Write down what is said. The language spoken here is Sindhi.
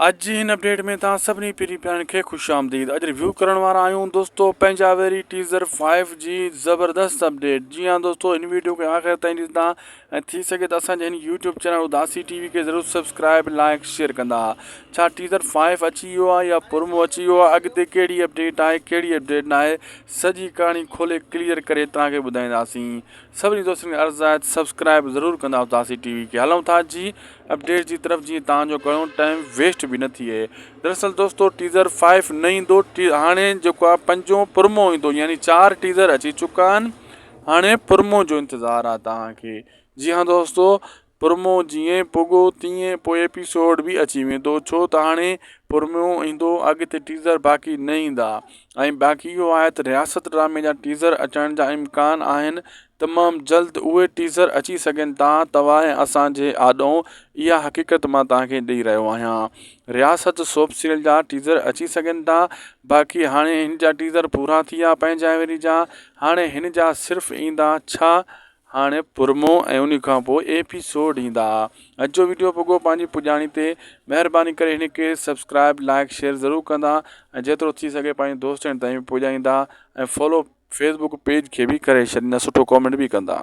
اڄ جي هن اپڊيٽ ۾ توهان سڀني پرين پيارن کي خوش آمديد. اڄ ريويو ڪرڻ وارا آهيون دوستو پنهنجا ويري ٽيزر فائيو جي زبردست اپڊيٽ. جي ها دوستو هن ويڊيو کي آخر تائين ڏسندا ۽ ٿي سگهي ته اسان جي هن يوٽيوب چينل اداسي ٽي وي کي ضرور سبسڪرائب لائڪ شيئر ڪندا. ڇا ٽيزر فائيو اچي ويو آهي يا پرومو اچي ويو آهي، اڳتي ڪهڙي اپڊيٽ آهي ڪهڙي اپڊيٽ ناهي، سڄي ڪهاڻي کولي ڪليئر ڪري توهان کي ٻڌائينداسين. سڀني دوستن کي عرض آهي ته سبسڪرائب ضرور ڪندا اداسي ٽي وي کي. هلون ٿا جي اپڊيٽ جي طرف جيئن توهان جو گهڻو ٽائيم ويسٽ به نه ٿئي. دراصل دوستو ٽيزر فائيو نه ايندو، هاڻي جيڪو آهي پنجون پرومو ايندو يعني 4 ٽيزر اچي چڪا آهن، هاڻي پرومو جو انتظار آهي توهان کي. جي ها دوستو پرومو جيئن پڳو تيئن پوء ايپيسوڊ به اچي ويندو ڇو ته هاڻي پرومو ايندو اڳتي ٽيزر باقي نه ايندا ۽ باقي اهو آهي ته رياست ڊرامي جا ٽيزر اچڻ جا امڪان آهن تمام جلد اهي ٽيزر اچي سگهن ٿا توهان ۽ اسان جي آڏو اها حقيقت مان توهان کي ڏئي رهيو آهيان رياست سوپ سيريل جا ٽيزر اچي سگهن ٿا باقي هاڻي هن جا ٽيزر پورا ٿي ويا پنهنجا وري جا هاڻي هن جا صرف ايندا ڇا هاڻي پرمو ۽ انهي کان پوء ايپيسوڊ ايندا. اڄ جو وڊيو پڳو پنهنجي پڄاڻي تي. مهرباني ڪري هن کي سبسڪرائب لائڪ شيئر ضرور ڪندا ۽ جيترو ٿي سگهي پنهنجي دوستن تائين پڄائيندا ۽ فالو فيسبوڪ پيج کي به ڪري ڇڏيندا سٺو ڪامينٽ به ڪندا.